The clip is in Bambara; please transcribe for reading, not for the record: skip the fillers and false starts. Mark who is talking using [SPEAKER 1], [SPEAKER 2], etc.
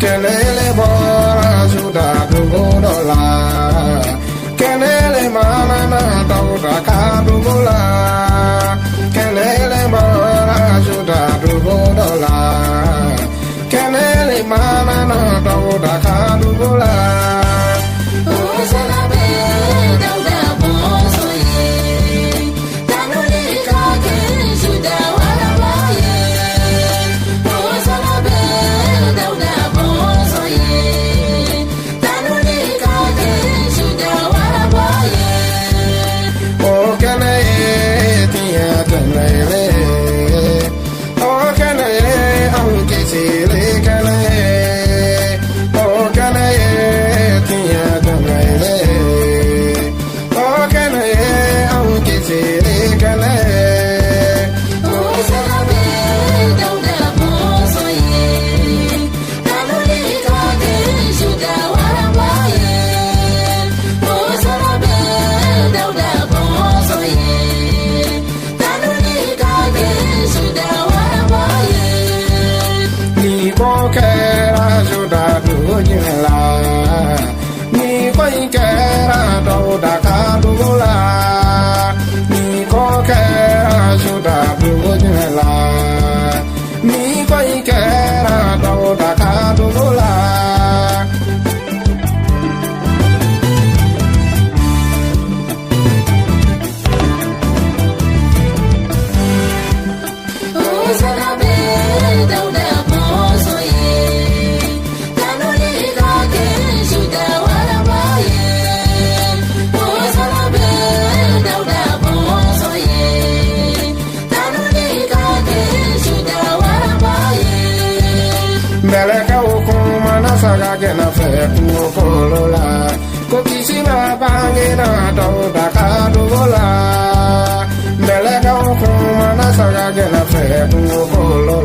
[SPEAKER 1] Kɛnɛyɛlɛ bɔra Juda dugu dɔ la. Kɛnɛyɛlɛ mana na Dawuda ka dugu la. Kɛnɛyɛlɛ bɔra Juda dugu dɔ la. Kɛnɛyɛlɛ mana na Dawuda ka dugu la.
[SPEAKER 2] Hosanna bɛ Dawuda bɔnsɔn ye. Tanuli ka kɛ Juda waraba ye. Hosanna bɛ Dawuda bɔnsɔn ye. Tanuli ka kɛ Juda waraba ye.
[SPEAKER 1] O kɛnɛ ye tiɲɛ kɛnɛ ye. O kɛnɛ ye anw kisili kɛnɛ ye. O kɛnɛ ye tiɲɛ kɛnɛ ye. O kɛnɛ ye anw kisili kɛnɛ ye.
[SPEAKER 2] Hosanna bɛ Dawuda bɔnsɔn ye. Tanuli ka kɛ Juda waraba ye. Hosanna bɛ Dawuda bɔnsɔn ye. Tanuli ka kɛ Juda waraba ye.
[SPEAKER 1] Ni ko kɛra Juda dugu jumɛn la? Ni ko in kɛra Dawuda ka dugu la. Ni ko kɛra Juda dugu jumɛn la? Ni ko in kɛra Dawuda ka dugu la.
[SPEAKER 2] Hosanna bɛ Dawuda bɔnsɔn ye. Tanuli ka kɛ Juda waraba ye. Hosanna bɛ Dawuda bɔnsɔn ye. Tanuli ka kɛ Juda waraba ye.
[SPEAKER 1] Mɛlɛkɛw kumana saga gɛnna fɛ kungo kolo la. Ko kisi b'a bangena Dawuda ka dugu la. Mɛlɛkɛw kumana saga gɛnna fɛ kungo kolo la.